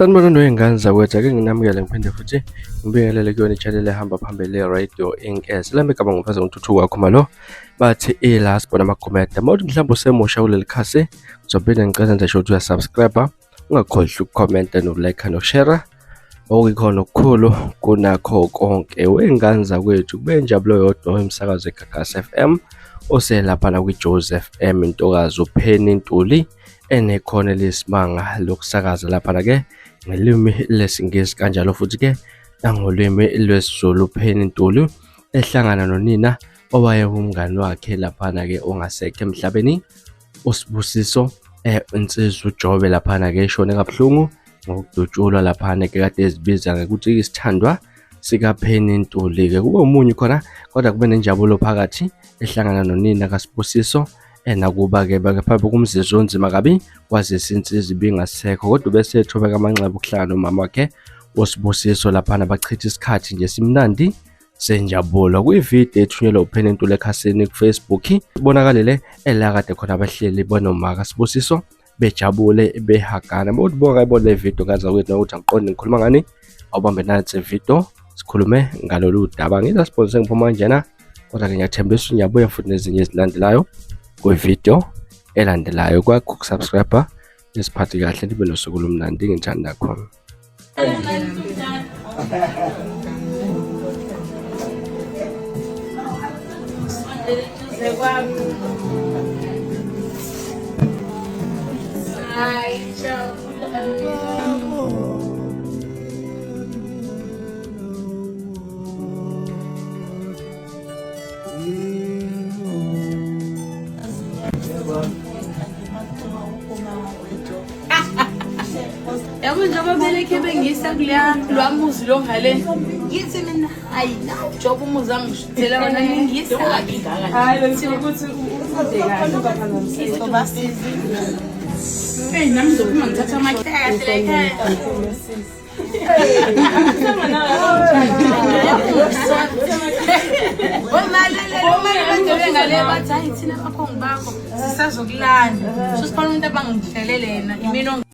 Sanibonani wey'ngane zakwethu, ake nginamukele ngiphinde futhi ngibingelele kuyona i-channel ehamba phambili le-Radio Inkese. Lami igama ngumfazi ngithuthuka Khumalo, bathi ila sibona amagumede. Uma uthi mhlawumbe usemusha kuleli khasi, ngizophinde ngicela nje ukuthi uyasubscribe, ungakhohlwa ukukhomenta nokulike nokushare. Okuyikhona okukhulu kunakho konke wey'ngane zakwethu, kube injabulo yodwa emsakazo eGagasi FM oselapha la kwiJozi FM, intokazi uPenny Ntuli enekhono eliyisimanga lokusakaza laphana-ke ngelimi lesiNgisi kanjalo futhi-ke nangolimi lwesiZulu. Penny Ntuli ehlangana nonina owayewumngani wakhe laphana-ke ongasekho emhlabeni uSibusiso Insizwa uJobe laphana-ke eshone kabuhlungu ngokudutshulwa laphana-ke kade ezibiza ngokuthi isithandwa sikaPenny Ntuli-ke. Kube umunyu khona kodwa kube nenjabulo phakathi ehlangana nonina kaSibusiso. Nakuba-ke bake kumzuzu onzima kabi kwazise insizwa ibingasekho kodwa ubese ethobeka amanxeba ukuhlala nomama wakhe uSibusiso laphana bachitha isikhathi nje simnandi senjabulo. Kwividiyo ethunyelwe uPenny Ntuli ekhasini kuFacebook kubonakalele elakade khona abahleli bonoma kaSibusiso bejabule behagana. Uma uthi buka le video ngaza kwethu ukuthi angiqonde ngikhuluma ngani, awubambe nansi video sikhulume ngalolu daba. Ngila sponsor ngiphuma kanjena kodwa-ke ngiyathembisa ngiyabuya futhi nezinye ezilandelayo kwividiyo elandelayo. Kwakho ukusubscribe nisiphathe kahle nibe nosuku olumnandi ngithanda khona. Hi, ciao. Yabo njengoba belekhe bengisa kuleya lwa muzi lo ngale ngithi mina hayi nawu joba umuzi angishuthela wona ningisa Hayi bengifuna ukuthi ufunde kahle ungaphazamiseki. Eyi nami ngizophuma ngithatha amakhaya kahle la ekhaya. Ngale bathi hayi thina abakhongi bakho sisazokulanda. Sho sikhona umuntu abangihlelele yena imina.